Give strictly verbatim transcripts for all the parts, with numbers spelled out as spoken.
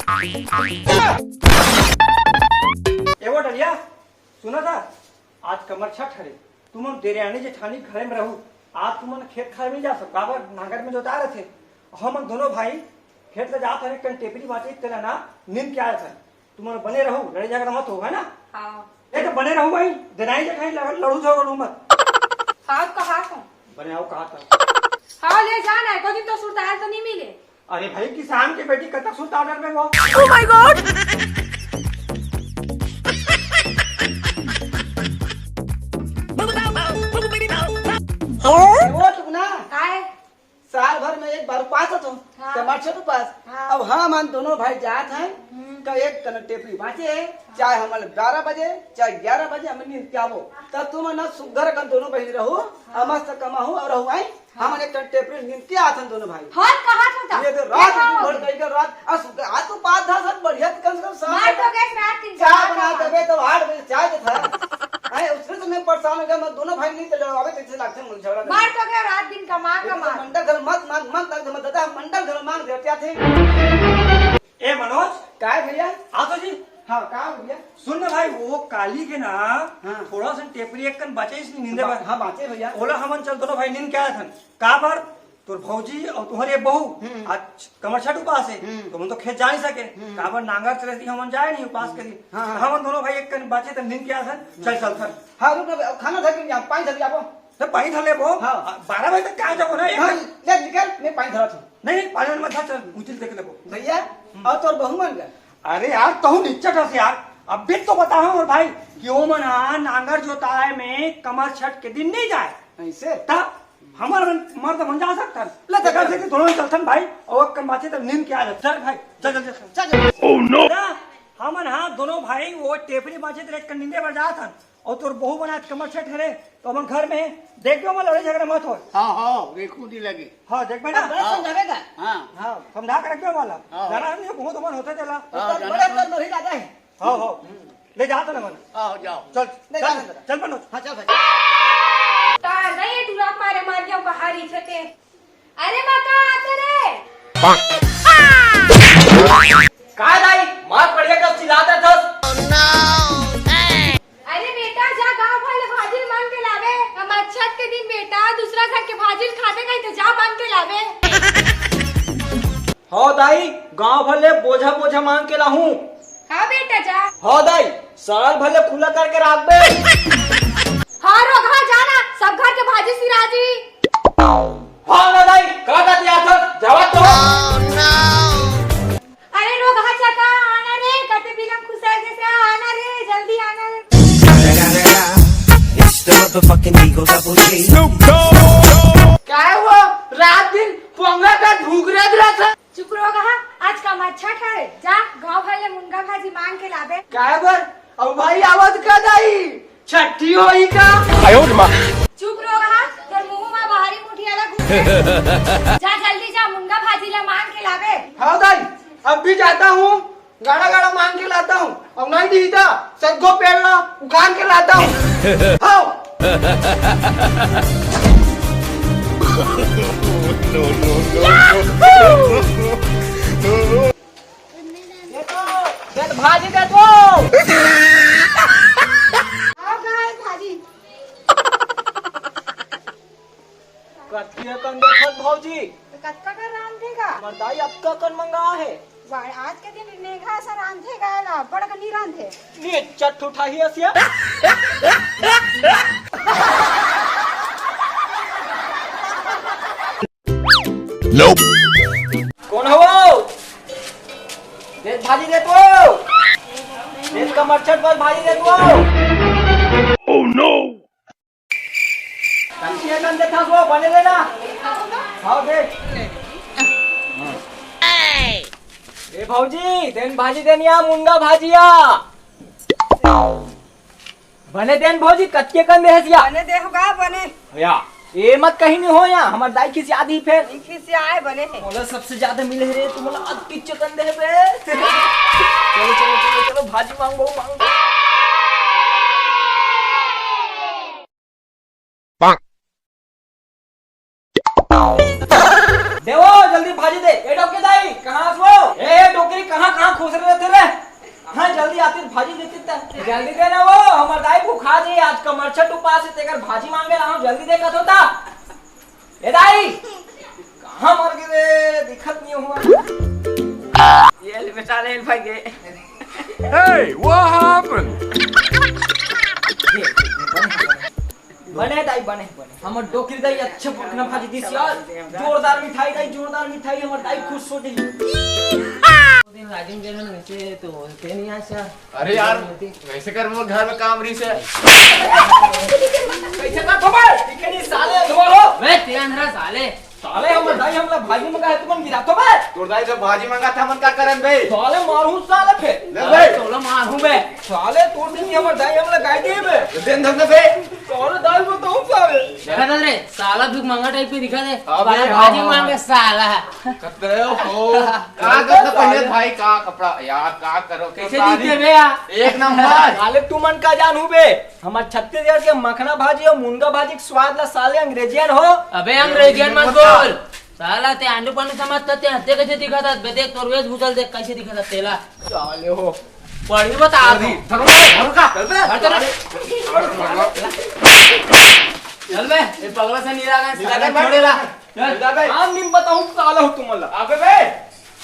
ए वो डलिया, सुना था, आज कमर छठ हरे, तुमन देवरानी जेठानी घरे में रहू। आज तुमन खेत खार में जा सको, काबर नांगर में जोता रथे। हमन दोनों भाई खेत ले जात हन, एक कन टेपरी बांचे, तेला ना नींद के आए हन। तुमन बने रहू, लड़े झगड़ा मत हो, है ना? हाँ। ए तो बने रहू भाई, देवरानी जेठानी लड़-, लड़ू झगड़ू मत। हाँ, कहा था। बने आओ, कहा था। हाँ, ले जाना है, कोई दिन तो सुरताल तो नहीं मिले। अरे भाई, किसान के बेटी कतक सुरताल डर में वो। Oh my God! वो टुकना काय? साल भर में एक बार उपास होतो, हाँ। कमर छठ उपास। हाँ। अब हमन दोनों भाई जात हैं, हम्म। तो एक कन टेपरी बांचे, चाहे हमन बारह बजे, चाहे ग्यारह बजे, हमन नींद के आवो। तब तुम ना सुग्घर कन दोनों बहिनी रहू, हाँ। मस्त कमाहू और रहू आई। हाँ। हमन एक कन टेपरी नींद के आथन दोनों भाई। हाँ, कहा था। ये तो रात देखा दिन भर होगी। कही कर रात, आ सुग्घर, आज तो बात था सर, बढ़िया, कम से कम सात मार बजे तो गए रात दिन चाय कमा बना कमा। देबे तो आठ बजे चाय देता है। हैं, उसमें तो मैं परेशान हो गया, मैं दोनों भाई नहीं तो लड़वावे, कैसे लागते हैं मुझे झगड़ा करने। मार तो गया रात दिन कमा ये तो कमा। मंडल घर मत मांग, मत मांग, मत दादा, हम मंडल घर मांग देते थे। ए मनोज, काय भैया? आ तो जी। हाँ, का हो भैया? सुन ना भाई, वो काली के ना, हाँ। थोड़ा सा टेपरी एक कन बचे इसने नींदे बा-, बर। हाँ, बाचे भैया। ओला हमन चल दोनों भाई नींद के आए थन। का बर? तोर भौजी और तुम्हारी बहू हम्म। आज कमर छठ उपास है, हम्म। तो हम तो खेत जा नहीं सके। हम्म। काबर नांगर चले थी, हमन जाए नहीं उपास करी। हाँ, हाँ। हमन दोनों भाई एक कन बाचे त नींद के आसन, चल चल थन। हाँ, रुक, रुक, खाना धर के, पानी धर के आबो। तो पानी धर लेबो। हाँ। बारह बजे तक कहाँ जाबो ना, एक हाँ, ले निकल, मैं पानी धरत हूँ। नहीं, पानी मत धर, चल, उचिल देख लेबो। भैया, हम्म। और तोर बहू मन का? अरे यार, तहु निच्चट हस यार। अब भी तो बता हूँ और भाई कि ओमन हा नांगर जोताए में कमर छठ के दिन नहीं जाए। ऐसे? ता हमर मन, मर्द मन जा सकथन। ले, चल, तेकर चल। से कि दोनों चलथन भाई, और कन बाचे तब नींद के आ जात। चल भाई, चल, चल, चल। चल, चल। ना, हमन हा दोनों भाई वो टेपरी बाचे तेरे कन नींदे बर जात हन, और तोर बहू बना कमर छठ हरे, तो हमन घर में देखबे, हमन लड़े झगड़ा मत हो। हाँ, हाँ, देखू दी लगी। हाँ, देखबे ना। अब बड़ा हाँ। समझावे का? हाँ। हाँ, समझा के रखबे वाला। हाँ। जाना नहीं, बहुत मन होता चला। हाँ, तो जाना बड़ा तो कर नहीं जाता है। हाँ, हाँ। ले जा तो ना मन। हाँ, जाओ। चल, ले जा चल, ना। चल मनोज। हाँ, चल भाई। तार गए टूरा मारे मार गया बाहर ही थे। अरे माँ, कहाँ आते रे? काय दाई, मार पड़िया कब चिल्लाता थस? अरे बेटा, जा गाँव भर ले भाजिल मांग के लावे। हम छठ के दिन बेटा दूसरा घर के भाजिल खाते कहीं तो जा मांग के लावे। हो दाई, गांव भर ले बोझा बोझा मांग के लाहूं। हाँ बेटा, जा। हो दाई, सरल भर ले खुला करके राखबे। हाँ रोगहा, जा ना, सब घर के भाजी सिराजी। हाँ ना दाई, का का दिया था, जावा तो। अरे रोगहा चाचा, आना रे, कते बिलम खुसर जैसे आना रे, जल्दी आना रे। It's the motherfucking Eagle Double G. काय वो रात दिन पोंगा का घुघरा दिला था। चुप रहो कहा, आज का मच्छा ठहरे, जा गांव भर ले मुनगा भाजी मांग के लाबे। काय बर? अब भाई आवाज का दाई, छठी होई का? आयो रे माँ। चुप रहो कहा, तेरे मुंह में बाहरी मुठिया ला घुस। जा जल्दी जा, मुनगा भाजी ला मांग के लाबे। हाँ दाई, अब भी जाता हूँ, गाड़ा गाड़ा मांग के लाता हूँ, अब नहीं दी था, सगो पेड़ ला उखान के लाता हूँ। हाँ। दे तो, दे तो भाजी दे तो। आओ, कहाँ है भाजी? कतकिया कन देखत भौजी। तो कतका कर रांधेगा? हमर दाई अतका कन मंगा है। वाह, आज के दिन नेघा सा रांधेगा ला, बड़ कनी रांधे। ये चट उठाही असिया। Nope। कौन हो? दे भाजी दे तो। दे कमरछट पर भाजी दे तो। Oh no। कम से कम दे था वो, बने दे ना। हाँ, दे। ए भौजी, देन भाजी देन या मुनगा भाजिया। बने देन भौजी, कतके कन दे हसिया। बने दे होगा, बने। या, ए मत कहीं नहीं हो या, हमर दाई खिसिया दी फेर। नहीं खिसिया आए, बने है। मोला सबसे ज्यादा मिले रे, तू मोला अतकी चिकन दे बे। चलो, चलो, चलो, चलो, भाजी मांगो, मांगो। देवो, जल्दी भाजी दे। ए डोके दाई, कहाँ हस वो? ए डोकरी, कहाँ, कहाँ जल्दी दे ना वो, हमर दाई भूखा जी, आज कमरछठ उपास हे, तेकर भाजी मांगे ला हूँ, जल्दी दे कथो ता। ए दाई, कहाँ मर गे रे? दिखत नहीं हुआ। ये ले बेटा, ले भाई ये। Hey, what happened? बने दाई, बने, बने। हमर डोकरी दाई अच्छे मखना भाजी दिस यार। जोरदार मिठाई दाई, जोरदार मिठाई, हमर दाई खुश हो गई। दिन राजिम के ना वैसे तो होते नहीं आशा। अरे यार, वैसे कर वो घर में काम रही से। कैसे कर खबर? ठीक है नहीं साले, धो लो। बे, तेरा अंधरा साले। साले, हमर दाई हमला भाजी मंगा हे, तुमन गिराथो बे। तोर दाई जब भाजी मंगा था, हमन का करन बे? साले, मारहूँ साले फेर। ले बे। साले, मारहूँ बे। साले, तोर दिन हमर दाई हमला गाय दे बे। देन धंधा बे। साले, दाई बताऊँ साले। देखा था रे, साला भी मंगा टाइप के दिखा दे। अबे, साला भाजी हाँ, हाँ। मांगे साला। कतरे हो? का करता पहले भाई का कपड़ा? यार, का करो? कैसे दिखते बे यार? एक नंबर। साले, तुमन का जानहू बे? हमर छत्तीसगढ़ के मखना भाजी अउ मुनगा भाजी के स्वाद ला साले अंग्रेजियन हो। अबे अंग्रेजियन मत बोल। साला ते आंडू पांडू समझता ते हत्ते कैसे दिखा था? बे देख तोर वेशभूषा देख कैसे दिखा था तेला। साले हो। पढ़ी बता अभी। धरो, धरो का? चल बे। हट, चल। चल बे, ये पगला से नीला गया, नीला साला गया। छोड़ेला। चल। नीला गया। हम नहीं बताऊं साला हो तुम ला। अबे बे।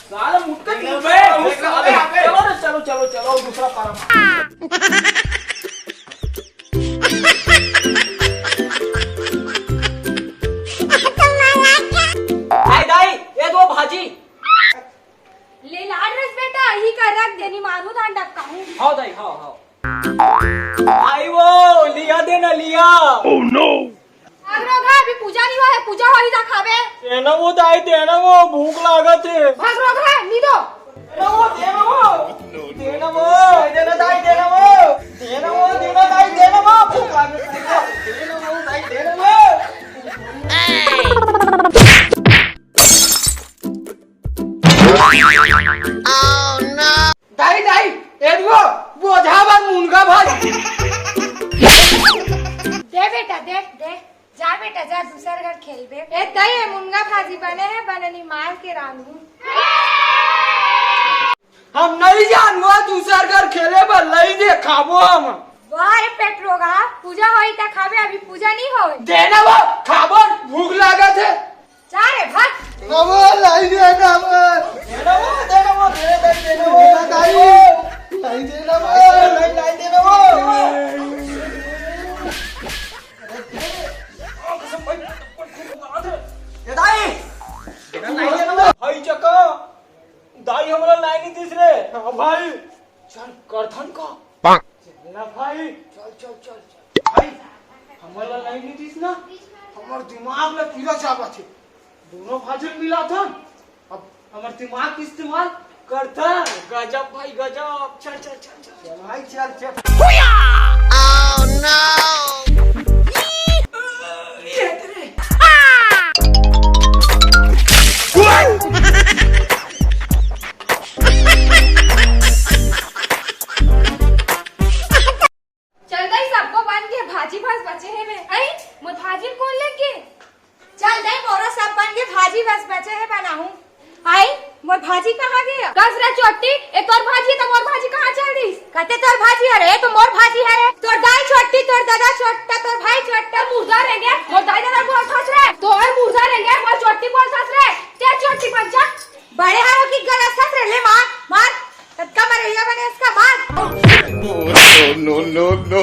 साला मुक्का नहीं, नहीं, बे, नहीं, साला। नहीं, नहीं। चलो रे, चलो, चलो, चलो, दूसरा पारा मार। दाई, दाई, ये दो भाजी। ले लाड रस बेटा, ही कर रख देनी मानू धान डबकाहूं। हाव दाई, हाव, हाव। आई वो, लिया दे ना, लिया। Oh no! भाग रोगहा, अभी पूजा नहीं हुआ है, पूजा होही ता खाबे। देना वो दाई, देना वो, भूख लागत हे। भाग रोगहा, नी दो। देना वो, देना वो। देना वो, देना दाई, देना वो। देना वो, देना दाई, देना वो। भूख लागत हे। देना वो दाई, देना वो। दाई, दाई, एदगो बोझा बर मुनगा भाजी। दे बेटा, दे, दे। जा बेटा, जा, दूसर घर खेलबे। ए दाई, ए मुनगा भाजी बने हे, बने नी मार के रांधू। हम नहीं जानबो दूसर घर खेले बर, लई दे, खाबो हम। वाह रे पेट रोगहा, पूजा होई त खाबे, अभी पूजा नहीं होई। देना वो, खाबो, भूख लागत हे। जा रे, भाग। नमो, लाई दे, नमो। दे नमो, दे नमो, दे, दे, दे नमो। लाई दे, नमो। लाई, लाई दे नमो। ए दाई। भाई चका, दाई हमला लाई नहीं दिस रे। हाँ भाई। चल, करथन का? पाक। चल ना भाई। चल, चल, चल, चल। भाई, हमर ला लाई नहीं दिस ना, हमर दिमाग ला कीड़ा चाबत हे। दोनों भाजी मिलाथन, अब हमर दिमाग के इस्तेमाल करथन। गजब भाई, गजब। चल, चल, चल, चल। चल भाई, चल, चल। Oh no! ये तेरे। चल दाई, सबको बन के भाजी बस बचे हे बे। आई, मोर भाजी कोन लेगे? चल दाई, मोरो सब बन के भाजी बस बचे हे, बनाहूं। आई, मोर भाजी कहाँ गे? कस रे चोट्टी, ए तोर भाजी हे त मोर भाजी कहाँ चल दिस? कते तोर भाजी हरे, ए तो मोर भाजी हरे। तोर दाई छोट्टी, तोर दादा छोट्टा, तोर भाई छोट्टा। मुर्दा रेंगे, मोर दाई दादा बोलथस रे। तोर मुर्दा रेंगे, मोर चोट्टी बोलथस रे। ते चोट्टी बन जा। बड़े हारो की गलत सस रे, ले मार, मार। ततका मरेया बने इसका मार। No, no, no, no।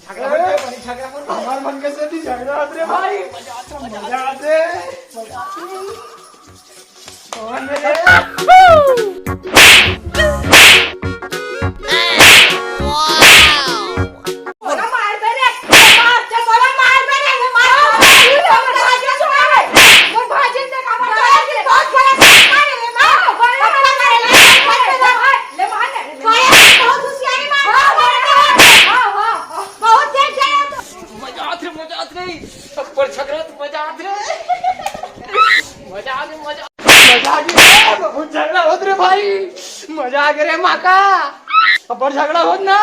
झगड़ा मत कर, झगड़ा मत कर। हमार मन के सेती झगड़ा होत रे भाई। मजा आथे, मजा आथे। मजा आत रे, मजा आत रे। थप्पड़ झगड़ा तो मजा आत रे। मजा आ रे, मजा। मजा आ गया, बहुत झगड़ा होत रे भाई। मजा आ गया रे माका। थप्पड़ झगड़ा होत ना।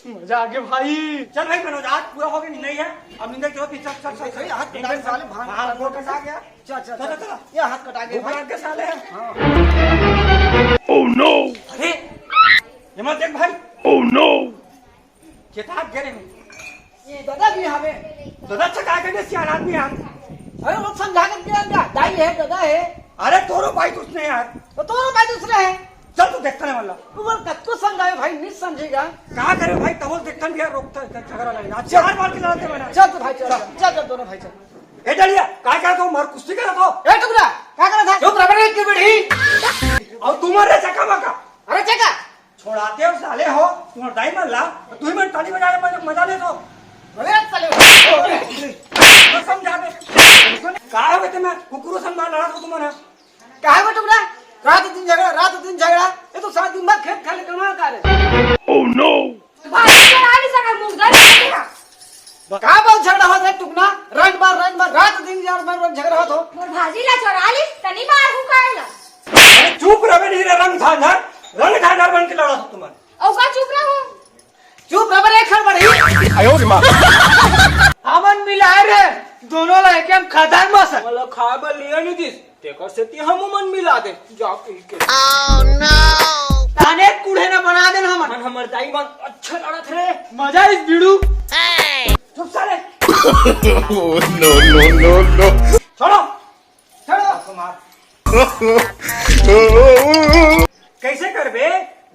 मजा आ गया भाई। चल भाई मनोज, आज पूरा हो गया, निंदाई है। अब निंदा क्यों थी? चल, चल, चल, चल। हाथ कटा गया साले, भांग हाँ, का वो कटा गया। चल, चल, वो चल। कटा गया। ये हाथ कटा गया वो भाई। कटा गया साले। हाँ। Oh no! अरे, ये मत देख भाई। Oh no! चेता गिरे। ये दादा भी हवे। दादा से का करने, सियान आदमी यार। अरे वो समझा के दिया ना, दाई है, दादा है। अरे तोरो भाई दूसरे यार। तो तोरो भाई दूसरे है। चल तू देखता नहीं वाला। तू बोल कब को समझावे भाई, नहीं समझेगा। का करे भाई, तब देखता नहीं यार, रोकता है, झगड़ा लगेगा। आज चार बार की लड़ाते बना। चल तो भाई, चल, चल, चल, चल, दोनों भाई चल। ए डलिया, का करत हो? मार कुश्ती करत हो? ए टुकड़ा, का करत है? चुप रह बे, इतनी बड़ी। और तुम्हारे चक्का मका। अरे चक्का। छोड़ाते हो साले हो, तुम्हारा दाई मन ला, तो तू ही मन ताली बजा के मजा, मजा ले तो। अरे साले। तो समझा दे। का है बे तुम्हें? कुकुरों से मार लड़ा तो तुम्हारा। काहे बे टुकड़ा? रात दिन झगड़ा, रात दिन झगड़ा। ये तो सारा दिन भर खेत खाली कमा का रे। Oh no! भाजी चोरा ली सका मुर्गा ला दिया। का बहुत झगड़ा होत है टुकना? रंड बार, रंड बार, रात दिन यार मैं रोज झगड़ा होत हो। मोर भाजी ला चोरा ली, तनी मार हूँ काहे ला? अरे चुप रहे नहीं रे, रंग झांझर, रंग झांझर बन के लड़ा था तुम्हारे। औ का चुप रहूं? चुप रह बे, एक खड़ बड़ी। हमन मिलाए रे, दोनों ला एके म खतरनाक मस। मोला खाए बर लिया नहीं दिस, तेकर सेती हम मन मिला दे, जा कहि के। ताने कूढ़े न बना देन हमन। हमन हमर दाई मन अच्छा लड़त रे। मजा इस बीड़ू। चुप साले। Oh no no no no! छोड़ो। छोड़ो। कुमार। कैसे करबे?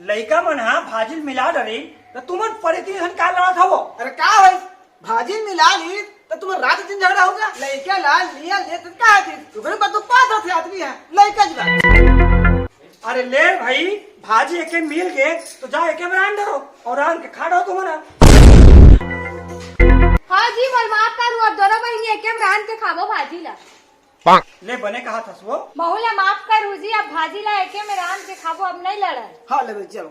लइका मन हा भाजी ल मिला डरिन, त तुमन परे तीन झन का लड़त हवो? अरे का होइस? भाजी ल मिला ली, त तुमन रात दिन झगड़ा होगा? लइका ला लिया ले, त का होथे? ओकरे बर तो पास होथे आदमी हा, लइका जी बात। अरे ले भाई, भाजी एके मिल गे, तो जा एके में रांध डरो, और रांध के खा डरो तुमन हा। हाँ जी, मोर माफ करू, अब दोनों बहिनी एके में रांध के खाबो भाजी ला। ले बने कहा थस वो। महू ला माफ करू जी, अब भाजी ला एके में रांध के खाबो, अब नहीं लड़न। हाँ ले भाई, चलो।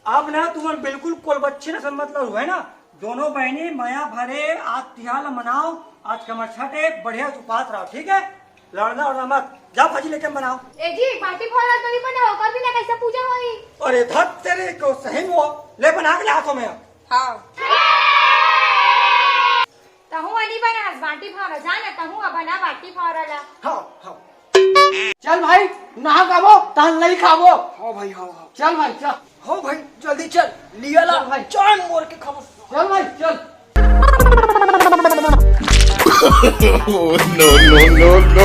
अब ना तुमन बिल्कुल कोलबच्ची नसन मतलब हुए ना, दोनों बहिनी मया भरे आज तिहार ला मनाओ, आज कमर छठ है, बढ़िया से उपास रहो, ठीक है? लड़ना उड़ना मत, जा भाजी लेके बनाओ। ए जी, बाटी भौरा तो नहीं बना, ओकर बिना कैसे पूजा होई? अरे धत तेरे को सही में वो, ले बना के ला तो मैं। हाँ। तहूँ अनी बना हस बाटी भौरा, जा ना तहूँ अब बना बाटी भौरा ला। हाँ, हाँ। चल भाई, नहा खाबो, तहन नहीं खाबो। हाँ भाई, हाँ, हाँ। चल भाई, चल। हाँ भाई, जल्दी चल, लिया ला चल भाई। जान मोर के खाबो। चल भाई, चल। Oh no no no no!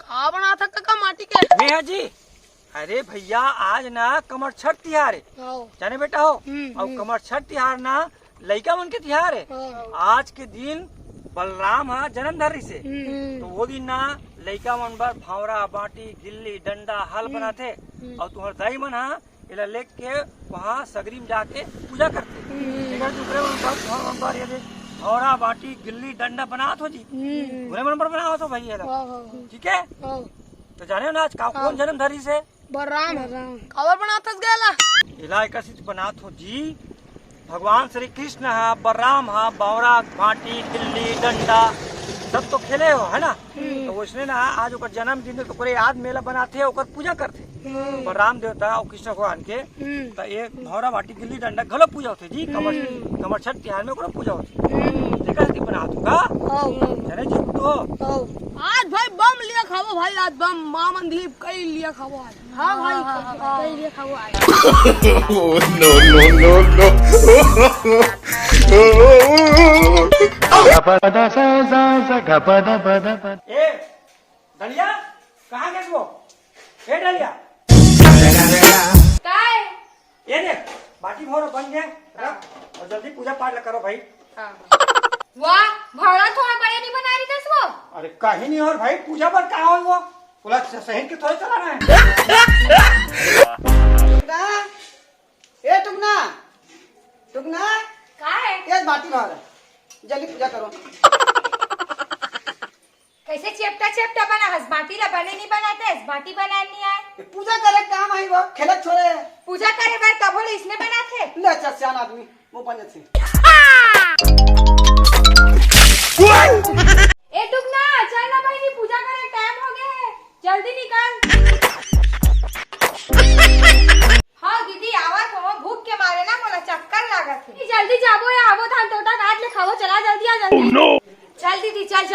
का बनात हस कका माटी के? मैं जी, अरे भैया, आज ना कमर छठ तिहार है, आओ। जाने बेटा हो, हम्म, और हम्म। कमर छठ तिहार ना लइका मन के तिहार है। हाँ। आज के दिन बलराम हा जन्म धरिस हे, हम्म। तो वो दिन ना लइका मन बर भांवरा, बाटी, गिल्ली, डंडा, हल हम्म। बनाथे, हम्म। और तुम्हार दाई मन हा एला लेके वहाँ सगरी में जाके पूजा करथे। हम्म। एकर दूसरे मन बर, भगवान बर ये दे, भांवरा, बाटी, गिल्ली, डंडा बनात हो जी। हम्म। बुरे मन बर बनावत हो भाई एला। हाँ, हाँ, हाँ। ठीक है? हाँ। तो जाने हो ना आज का, हाँ। कौन जन्म धरिस हे? बलराम हे, राम। काबर बनात हस गा एला? एला एकर सेती बनात हो जी, भगवान श्री कृष्ण हा, बलराम हा, भांवरा, बाटी, गिल्ली, डंडा, सब तो खेले हो, है ना? हम्म। तो वैसने ना आज ओकर जन्मदिन हे, तो ओकरे याद में एला बनाथे, ओकर पूजा करथे। हम्म। बलराम देवता और कृष्ण भगवान के, हम्म। तो ये भांवरा, बाटी, गिल्ली, डंडा घलो पूजा होथे जी, कमर, हम्म। कमर छठ तिहार में ओकरो पूजा होथे। हम्म। तेकर सेती बनात हो का? हाँ। जाने जी तो? हाँ। आज भाई बम लिया खाबो भाई, आज बम, माँ मन दिही कई लिया खाबो आज। हाँ भाई, हाँ, हाँ, हाँ, कई लिया खाबो आज। Oh no no no no! ए डलिया, कहाँ गेस वो? ए डलिया। काय? ये देख, बाटी भौरा बन गया, रख, और जल्दी पूजा पाठ ला करो भाई। हाँ। वाह, भौरा थोड़ा बड़े नहीं बना रही दस वो। अरे कहीं नहीं और भाई, पूजा पर कहाँ हो वो? बोला स-, सही के थोड़े चलाना है। टुकना, ए टुकना, टुकना। का है? ये बाटी भौरा, जल्दी पूजा करो। कैसे चेपटा चेपटा बना हस? बाटी ला बने नहीं बनाते हस, बाटी बनाए नहीं आए। ये पूजा करे काम आई वो, खेलत छोरे। पूजा करे बर कभो ले इसने बनाथे। ले अच्छा सियान आदमी, वो बन जाथे। ए टुकना, चल ना बहिनी, पूजा करे टाइम हो गए है, जल्दी निकल।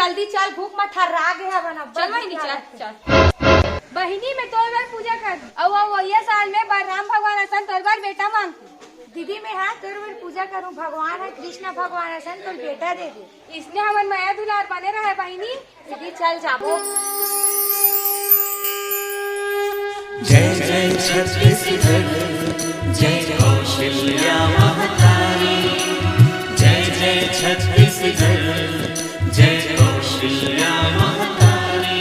जल्दी चल, भूख म थर्रा गे हवन अब। चल बहिनी, चल, चल। बहिनी, मैं तोर बर पूजा कर, अउ अवइया साल में बलराम भगवान असन तोर बर बेटा मांग। दीदी, मैं हा तोर बर पूजा करूं, भगवान ह कृष्ण भगवान असन तोर बेटा दे दे। इसने हमन मया दुलार बने रहे बहिनी। दीदी, चल जाबो। जय जय छत्तीसगढ़, जय कौशल्या।